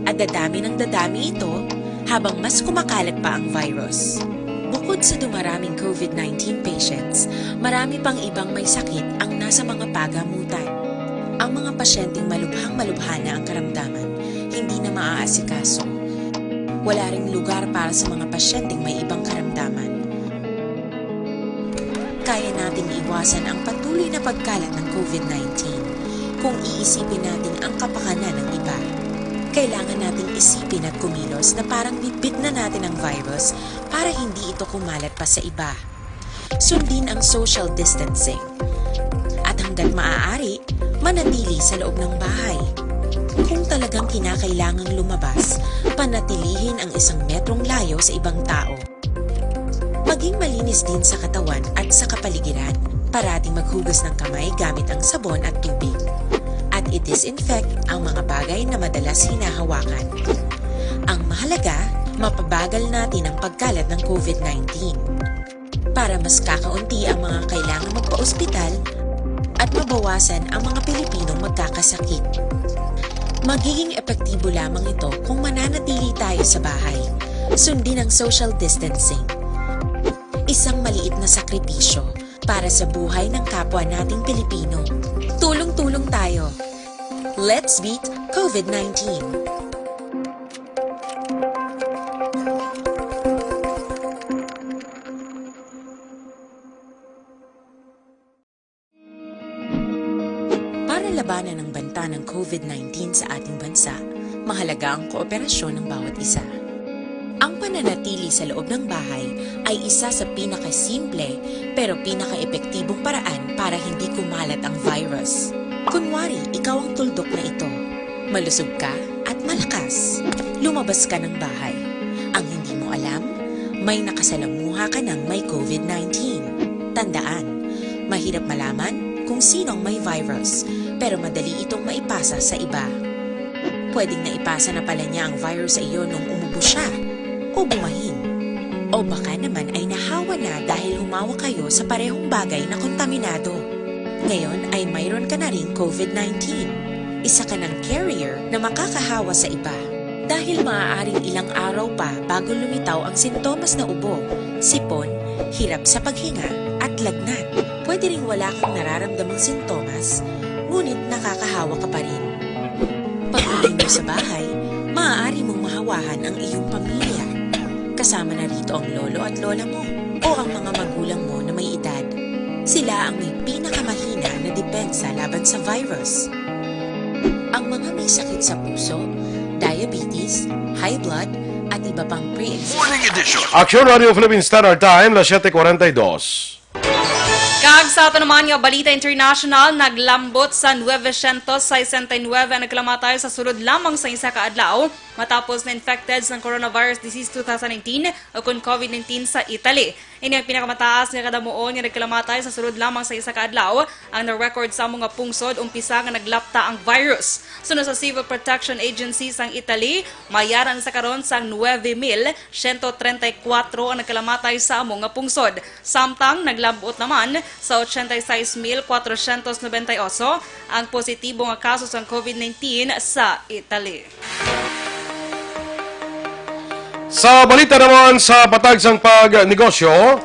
at dadami ng dadami ito habang mas kumakalat pa ang virus. Bukod sa dumaraming COVID nineteen patients, marami pang ibang may sakit ang nasa mga pagamutan. Ang mga pasyenteng malubhang-malubha na ang karamdaman, hindi na maaasikaso. Wala ring lugar para sa mga pasyenteng may ibang karamdaman. Kaya nating iwasan ang patuloy na pagkalat ng COVID nineteen kung iisipin natin ang kapakanan ng iba. Kailangan nating isipin at kumilos na parang bitbit na natin ang virus para hindi ito kumalat pa sa iba. Sundin ang social distancing. At hanggat maaari, manatili sa loob ng bahay. Kung talagang kinakailangang lumabas, panatilihin ang isang metrong layo sa ibang tao. Maging malinis din sa katawan at sa kapaligiran. Parating maghugas ng kamay gamit ang sabon at tubig. At i-disinfect ang mga bagay na madalas hinahawakan. Ang mahalaga, mapabagal natin ang pagkalat ng COVID nineteen. Para mas kakaunti ang mga kailangang magpa-ospital at mabawasan ang mga Pilipinong magkakasakit. Magiging epektibo lamang ito kung mananatili tayo sa bahay. Sundin ang social distancing. Isang maliit na sakripisyo para sa buhay ng kapwa nating Pilipino. Tulong-tulong tayo. Let's beat COVID nineteen. Para labanan ang banta ng COVID nineteen sa ating bansa, mahalaga ang kooperasyon ng bawat isa. Ang pananatili sa loob ng bahay ay isa sa pinakasimple pero pinakaepektibong paraan para hindi kumalat ang virus. Kunwari, ikaw ang tuldok na ito. Malusog ka at malakas. Lumabas ka ng bahay. Ang hindi mo alam, may nakasalamuha ka ng may COVID nineteen. Tandaan, mahirap malaman kung sino ang may virus, pero madali itong maipasa sa iba. Pwedeng naipasa na pala niya ang virus sa iyo nung umubo siya o bumahin. O baka naman ay nahawa na dahil humawak kayo sa parehong bagay na kontaminado. Ngayon ay mayroon ka na ring COVID nineteen. Isa ka ng carrier na makakahawa sa iba. Dahil maaaring ilang araw pa bago lumitaw ang sintomas na ubo, sipon, hirap sa paghinga, at lagnat. Pwede ring wala kang nararamdamang sintomas, ngunit nakakahawa ka pa rin. Pag-uwi mo sa bahay, maaari mong mahawahan ang iyong pamilya. Kasama na rito ang lolo at lola mo o ang mga magulang mo na may edad. Sila ang may pinakamahina na depensa laban sa virus. Ang mga may sakit sa puso, diabetes, high blood, at iba pang pre-existing Morning edition. Aksyon Radio Philippine Standard Time, las siete cuarenta y dos. Kag sa ato naman nga balita international, naglambot sa nueve cientos sesenta y nueve ang nagkalamatay sa sulod lamang sa isa ka adlaw matapos na infected sang coronavirus disease two thousand nineteen o kon COVID nineteen sa Italy. Ini ang pinakamataas nga kadamuon nga nagkalamatay sa sulod lamang sa isa ka adlaw ang na-record sa amo nga pungsod umpisa nga naglapta ang virus. Suno sa Civil Protection Agency sang Italy, may ara na sa karon sang nueve mil siyento treinta y kuwatro ang nagkalamatay sa amo nga pungsod. Samtang naglambot naman sa ochenta y seis mil cuatrocientos noventa y ocho ang positibo nga kaso sang COVID nineteen sa Italy. Sa balita naman sa patag sang pagnegosyo,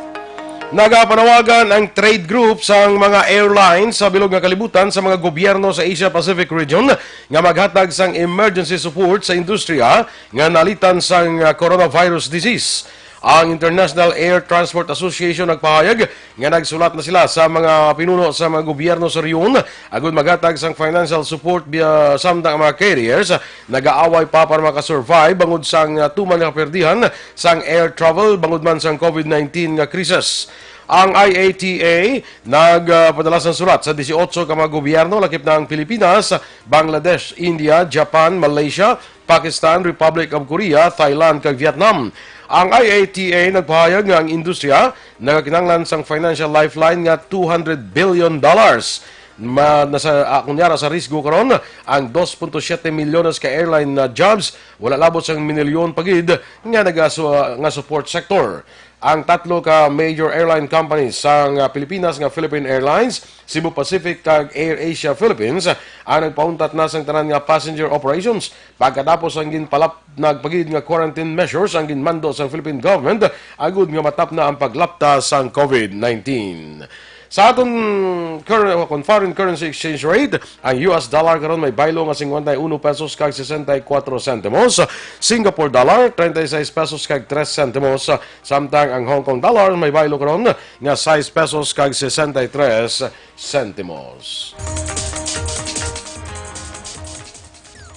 nagapanawagan ang trade group sang mga airlines sa bilog nga kalibutan sa mga gobyerno sa Asia Pacific region nga maghatag sang emergency support sa industriya nga nalitan sang, ah, coronavirus disease. Ang International Air Transport Association nagpahayag nga nagsulat na sila sa mga pinuno sa mga gobyerno sa rehiyon agud maghatag sang financial support biya samtang ang mga carriers nagaaway pa para makasurvive bangod sang, ah, tuman nga kaperdihan sang air travel bangod man sang COVID nineteen nga krisis. Ang I A T A nagpadala sang sulat sa dieciocho ka mga gobyerno, lakip na ang Pilipinas, Bangladesh, India, Japan, Malaysia, Pakistan, Republic of Korea, Thailand, kag Vietnam. Ang I A T A nagpahayag nga ang industriya nagakinahanglan sang financial lifeline nga two hundred billion dollars. Ma, nasa, ah, kunyara sa risgo karon ang dos punto siyete milyones ka airline na jobs, wala labot sang minilyon pa gid nga nagasu-, nga support sector. Ang tatlo ka major airline companies sang, ah, Pilipinas nga Philippine Airlines, Cebu Pacific, kag Air Asia Philippines ang nagpauntat na sang tanan nga passenger operations pagkatapos ang ginpalap-, nagpagid nga quarantine measures ang ginmando sang Philippine government agud nga matapna ang paglapta sang COVID nineteen. Sa aton cur-, kon foreign currency exchange rate, ang U S dollar karon may baylo nga cincuenta y uno pesos kag sesenta y cuatro centimos, Singapore dollar, treinta y seis pesos kag tres centimos, samtang ang Hong Kong dollar may baylo karon nga sais pesos kag sesenta y tres centimos.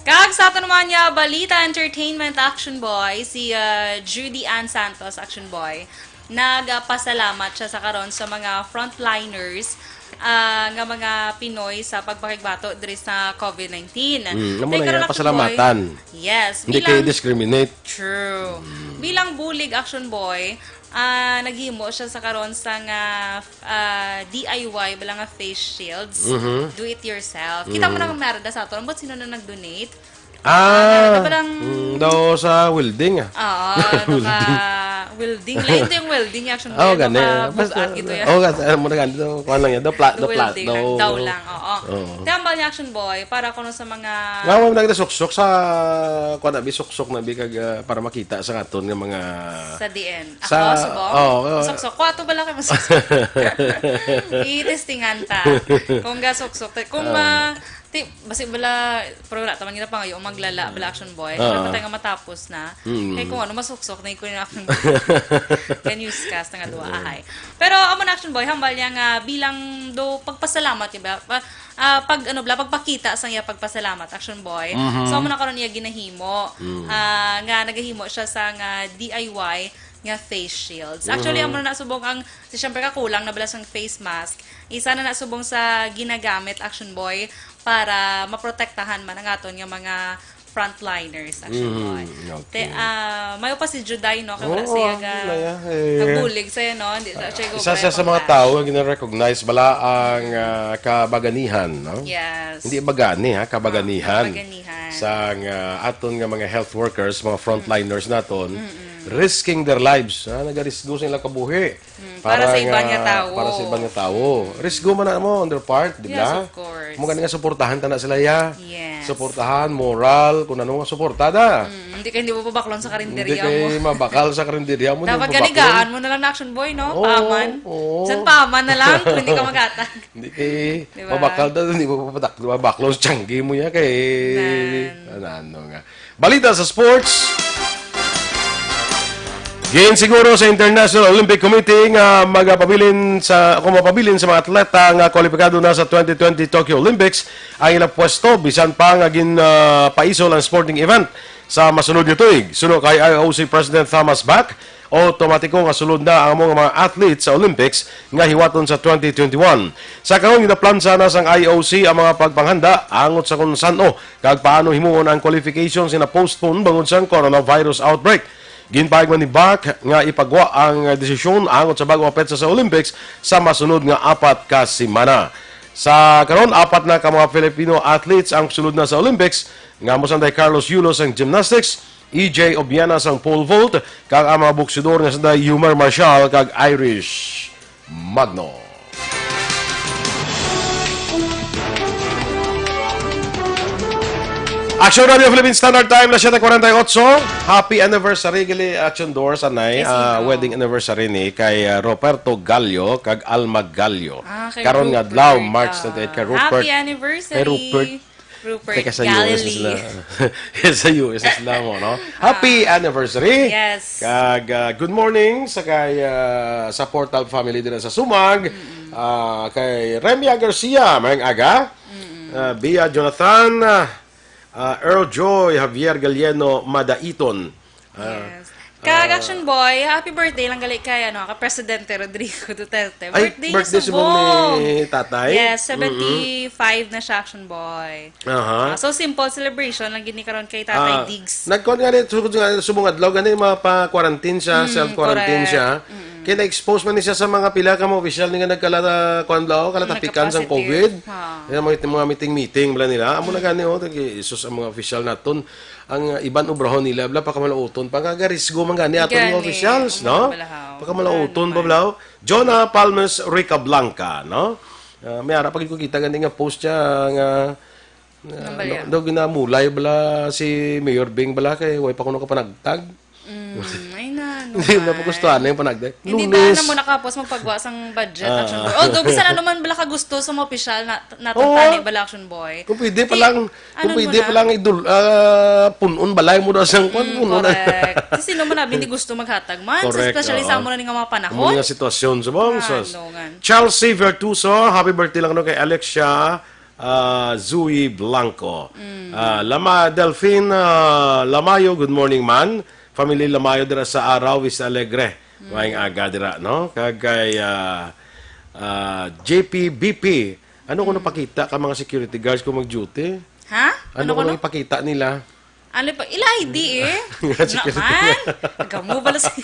Kag sa ato naman nga balita, entertainment, Action Boy, si, ah, Judy Ann Santos, Action Boy, nagapasalamat siya sa karon sa mga frontliners, ah, nga mga Pinoy sa pagpakigbato diri sa COVID nineteen. Mm, amo Kay na karon, yan, Action Boy, pasalamatan. Yes, Hindi bilang kayo discriminate. True. Bilang bulig, Action Boy, ah, naghimo siya sa karon sa nga, ah, D I Y bala nga face shields. Mhm. Do it yourself. Kita mo Mm. na kung meron da sa ato. Ambot sino na nag-donate? Ah, Ah, meron na palang mm, daw sa welding, ah. Oo, Welding. naka-welding. Lain to yung welding, Action Oh, Boy, gani. naka-bugat Basta, gito yan. oh, gas-, alam mo na gani, daw, kuwan lang yan, daw pla-, Do daw pla-, welding lang, daw daw lang, oo. Oo. Kaya ang bali, Action Boy, para kuno sa mga Nga, wala na suksok sa, kuwan na, bi, suksok na, bi, kag, ah, para makita sa aton nga mga Sa D N. Ako, Sa, subong? oo, oo. Suksok ko, ato bala kay masuksok. I-testingan ta. Kung ga suksok ta, kung, Oo. ah, ti-, basi bala, pero wala ta man ginapangayo, maglala, bala, Action Boy. Oo. Dapat tayo nga matapos na. Mm. Kay kung ano, masuksok na yung kunin akong ka-newscast nga duwa, Oo. ahay. Pero, amo na, Action Boy, hambal niya nga bilang do pagpasalamat, di ba? Pa-, ah, pag, ano, bala, pagpakita sa iya pagpasalamat, Action Boy. Mhm. So, amo na karon iya ginahimo, Mm. ah, nga nagahimo siya sa nga D I Y nga face shields. Actually, Mhm. amo na subong ang, si, syempre, kakulang na bala sang face mask. Isa na na subong sa ginagamit, Action Boy, para maprotektahan man ang aton nga mga frontliners, Action Mhm, Boy. okay. Te, ah, mayo pa si Juday, no? Kay wala Oo, siya ga-, wala ya, eh. nagbulig sa'yo, no? Hindi sa siya Isa siya sa mga gobra-, tao nga gina-recognize bala ang, ah, kabaganihan, no? Yes. Hindi bagani, ha? Kabaganihan. Ah, kabaganihan. Sa nga aton nga mga health workers, mga frontliners naton, Mm-mm. risking their lives, ha? Nagarisgo sa ilang kabuhi. Mm, para sa iban nga nga, tawo. para sa iban nga tawo. Risgo man na mo on their part, di Yes, ba? of course. Mo gani nga suportahan ta na sila, ya. Yes. Suportahan, moral, kung ano nga suporta da. Mm, hindi ka, hindi mo pabaklon sa karinderya Hindi mo. kay mabakal sa karinderya mo, hindi Dapat mo pabaklon. ganigaan mo na lang na, Action Boy, no? Oo, Paaman. oo. San paaman na lang kung hindi ka maghatag. Hindi kay Di ba? mabakal da, hindi mo papatak-, mabaklon sa tiyanggi mo ya kay Nan. ano, ano nga. Balita sa sports. Ginsiguro sa International Olympic Committee nga magapabilin sa, kung mapabilin sa mga atleta nga kwalipikado na sa twenty twenty Tokyo Olympics ang ilang pwesto, bisan pa nga gin, ah, paisol ang sporting event sa masunod nga tuig. Suno kay I O C President Thomas Bach, Automatiko nga sulod na ang among mga athletes sa Olympics nga hiwaton sa twenty twenty-one. Sa karon, ginaplansa na sang I O C ang mga pagpanghanda angot sa kung san-o kag paano himuon ang qualification sina postpone bangod sang coronavirus outbreak. Ginpahayag man ni Bach nga ipagwa ang desisyon angot sa bag-o nga petsa sa Olympics sa masunod nga apat ka semana. Sa karon, apat na ka mga Filipino athletes ang sulod na sa Olympics, nga amo sang day Carlos Yulo sang gymnastics, E J Obiena sang pole vault, kag ang mga boksidor nga sanday Yumar Marshall kag Irish Magno. Action Radio Philippine Standard Time, las siete cuarenta y ocho. Happy anniversary, gali, Action Doors, anay. Kay Ah, sino? Wedding anniversary ni kay, ah, Roberto Gallo kag Alma Gallo. Ah, kay Karon nga Rupert. adlaw, March twenty-eight, kay Rupert. Happy anniversary, Kay Rupert. Rupert Teka, sa U S Galilee. sila. Sa U S sila mo, no? Happy anniversary! Yes. Kag, ah, good morning sa kay, ah, sa Portal family dira sa Sumag. Ah, kay Remia Garcia, maayong aga. Ah, Bia Jonathan, ah, ah, Earl Joy, Javier Galieno, Madaiton. Ah, Yes. Kag ah, Action Boy, happy birthday lang gali kay, ano, kay Presidente Rodrigo Duterte. Ay, Birthday niya birthday subong subong. ni tatay? Yes, Mm-mm. seventy-five na siya, Action Boy. Aha. Ah, so, simple celebration lang gini karon kay Tatay Ah, Diggs. nagkuan nga ni, sugod nga, subong adlaw gani, mapa-quarantine siya, Mm, self-quarantine correct. siya. Mm. Kaya na-expose man ni siya sa mga pila ka mga opisyal ni nga nagkala-, kuan bala, oh, kalatapikan sang Nagka-positive. COVID. Ha. Kaya mga, mga meeting-meeting bala nila. Amo na Mm. gani, oh, tagi, isus ang mga opisyal naton. Ang, uh, iban obrahon nila, bala, pakamalauton. Pangagarisgo man gani aton mga Gani. opisyals, Amo no? na bala, ha. Pakamalauton Ano pa man. bala, oh. Jonah Palmes Rica Blanca, no? Ah, may ara pa gid ko kita gani nga post siya nga, ah, Nang bala. daw, daw ginamulay bala si Mayor Bing bala kay way pa kuno kapanagtag. Mm, ay na, ano Hindi na man. pa gusto, ano yung panagtag? Hindi Lunes. ba na mo nakapos magpagwa sang budget, Ah. Action Boy? Although, bisan ano man bala ka gusto sa mga opisyal na, naton Oo. tani bala, Action Boy. Kung pwede pa Di, lang, ano kung pwede mo pa na? lang idul-, ah, punon balay mo daw sang kwan, Mm, punon. correct. Kasi sino man abi hindi gusto maghatag man, Correct, especially sa oo. amo na ni nga mga panahon. Amo nga sitwasyon sa bang Ah, sus. no, ngan. Charles C. Vertuso, happy birthday lang no kay Alexia, ah, Zui Blanco. Mm. Ah, Lama Delfin, ah, Lamayo, good morning man. Family Lamayo dira sa Araw, Vista Alegre. Mm. Maayong aga dira, no? Kag kay, ah, ah, J P B P, ano ko Mm. napakita ka mga security guards kung mag-duty? Ha? Ano Ano ko ko na? nang ipakita nila? Ano pa? Ila I D eh. Nga, sige. Naman. Gamo bala si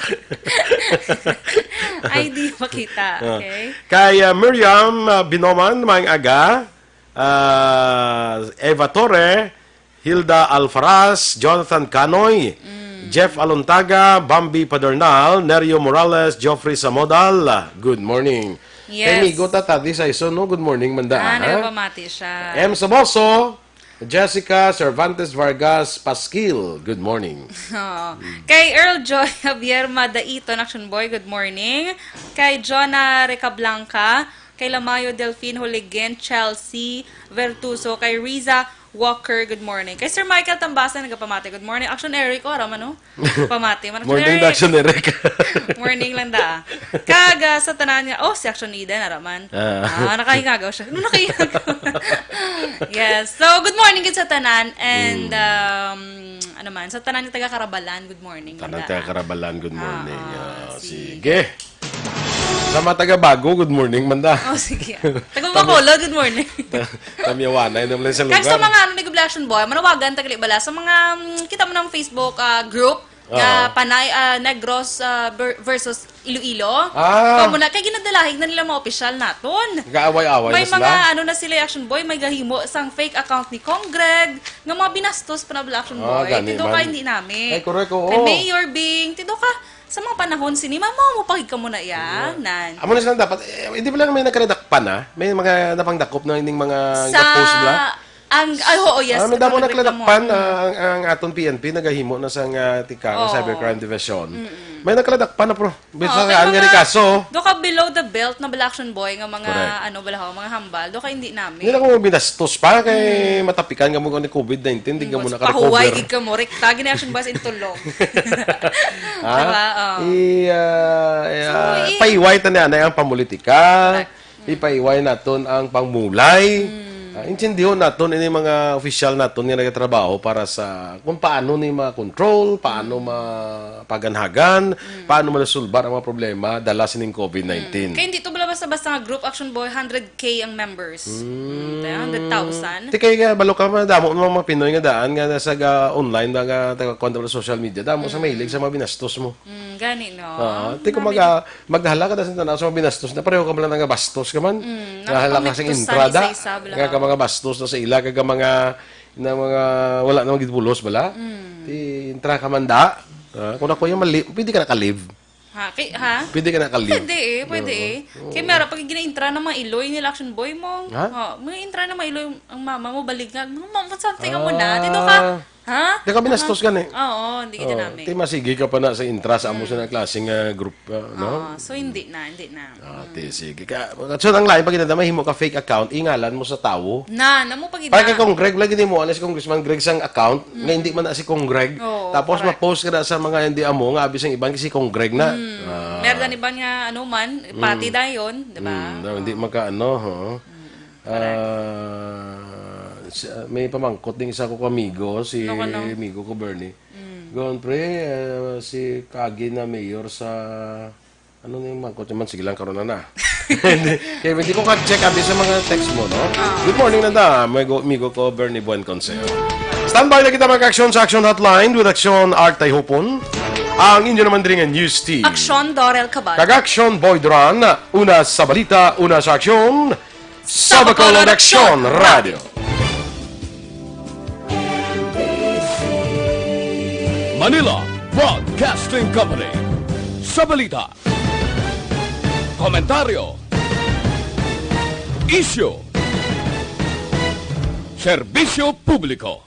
I D makita, Ah. okay? Kay, ah, Miriam, ah, Binoman, maayong aga. Ah, Eva Torre, Hilda Alfaraz, Jonathan Canoy, Mm. Jeff Alontaga, Bambi Padornal, Nerio Morales, Geoffrey Samodal. Good morning. Yes. Kay Migo Tata, di sa ison, no? Good morning, manda, Ah, ha? nagapamati siya. M Saboso, Jessica Cervantes Vargas Pasquil, good morning. Oo. Kay Earl Joy Javier Madaiton, Action Boy, good morning. Kay Jonah Recablanca, kay Lamayo Delfin Huligin, Chelsea Vertuso, kay Riza Walker, good morning. Kay Sir Michael Tambasa, nagapamati, good morning. Action Eric, oh, rama, no? Pamati man. Morning, Eric. Action Eric. Morning lang da. Kag, ah, sa tanan niya, oh, si Action Eden, ara man. Ah. Ah, nakahingagaw siya. Ano nakahingagaw? Yes. So, good morning gid sa tanan. And, Mm. um, ano man, sa tanan nga taga Karabalan, good morning, Tanan manda. taga Karabalan, good morning. Ah, Ah, sige. sige. Sa mga taga Bago, good morning, manda. Oh, sige. Taga Bacolod, good morning. Ta-, Tamyawanay naman sa Kag sa lugar. mga, ano, ni Gobla Action Boy, manawagan, tagali bala, sa mga, mm, kita mo ng Facebook, ah, group, nga Oo. Panay, ah, Negros, ah, ver-, versus Iloilo. Ah. Kamo na, kay ginadalahig na nila mga opisyal naton. Nag-aaway-away May na sila? mga, ano na sila, Action Boy, may gahimo sang fake account ni Cong Greg, nga mga binastos pa na bala, Action Ah, Boy. gani Tindo ka, man. hindi nami. Ay, correct, oo. Kay Mayor Bing, tindo ka, sa mga panahon sini, mamo mo pagig ka muna yan. Nan. Amo na sila dapat, eh, hindi ba lang may nagkaladakpan, ah? May mga napangdakop na ining mga Sa, ga-post bala? ang, ay, oo, yes, Ah, may damo nagreklamo. nagkaladakpan, ah, ang, ang aton P N P nagahimo na sa nga tika, nga Oo. Cybercrime Division. Mm-mm. May nagkaladakpan na, pro. Bisa Oo, sa kay ang mga gani kaso. Do ka below the belt na bala, Action Boy, nga mga, Correct. ano, bala, ho, mga hambal. Do ka hindi nami. Hindi na ko binastos pa kay Mm. matapikan ka mo ni COVID nineteen, di ka Mm, mo mas nakarecover. pahuway, gid ka mo. Rekta, gini Action Boy sa intulog. Ha? Diba? Oo. I, ah, i, So, ah, i- paiway ta niya na ang pamulitika. Correct. Mm. Ipaiway naton ang pangmulay. Mm. Ah, intindiho naton ini mga opisyal naton nga nagatrabaho para sa kung paano ni ma-control, paano mapaganhagan, paano maresolbar ang mga problema dala sining covid nineteen. Kay hindi to bala basta-basta nga group, Action Boy, hundred K ang members. Mm, kaya hundred thousand. Ti kay nga, balo ka, madamo ang mga Pinoy nga daan nga nasa ga-, online ba nga taga-, kuwan sa social media, damo sa mahilig sa mga binastos mo. Mm, gani, no? Ah, ti kung maga-, maghala ka da sa tanaw sa mga binastos na, pareho ka man lang nga bastos ka man. Mm, nga hala ka sing nakapangmiktos sa intrada, isa-isa, bala. Nga ka mga bastos na sa ila, kag mga, na mga wala na magibulos, bala. Mm. Ti intra ka man da. Ah, kung ako yung mali, pwede ka na ka-leave. Ha? Kay, ha? Pwede ka na ka-leave. Pwede eh, pwede Oo. eh. Oo. Kay mara, pag gina-intra na mga iloy nila, Action Boy mo. Ha? Oh, mga intra na mga iloy ang mama mo, baligag. Mama, something mo na. Ah. Dito ka. Ha? Di ka binastos gani. Oo, hindi kita Oo. namin. Ti masigi ka pa na sa intra sa amo Mm. sa na klaseng, ah, group, ah, no? Oo, so hindi na, hindi na. Ah, Mm. ti, sige. Ka, so, ang lain pag ginadama, himo ka fake account, ingalan mo sa tawo. Na, namo pag Para kay ina- Kong Greg, lagi mo, ano, si Congressman Greg sang account, Mm. nga hindi man na si Kong Greg. Oo, Tapos correct. ma-post ka na sa mga hindi amo, nga abi sang iban, si Kong Greg na. Mm. Ah. Meron na iban nga, ano man, pati Mm. dayon, di ba? Mm, daw, hindi Oo. magka, ano, ho? Mm. Correct. Ah, si, ah, may pamangkot ding isa ko ka amigo, si Ano ka, no? amigo ko, Bernie. Mm. Gawon, pre, ah, si Kagi na mayor sa, ano na yung mangkot naman? Sige lang, karon na na. Hindi. Kaya hindi ko ka-check abi sa mga text mo, no? Ah. Good morning, nanda. May go, amigo ko, Bernie Buen Consejo. Standby na kita, mag-action sa Action Hotline with Action Art Tayhopon. Ang inyo naman diri nga news team. Action Dorel Cabal. Kag Action Boy Duran. Una sa balita, una sa aksyon. Sa Bacolod Aksyon Radio. Manila Broadcasting Company. Sa balita, komentaryo, isyu, serbisyo publiko.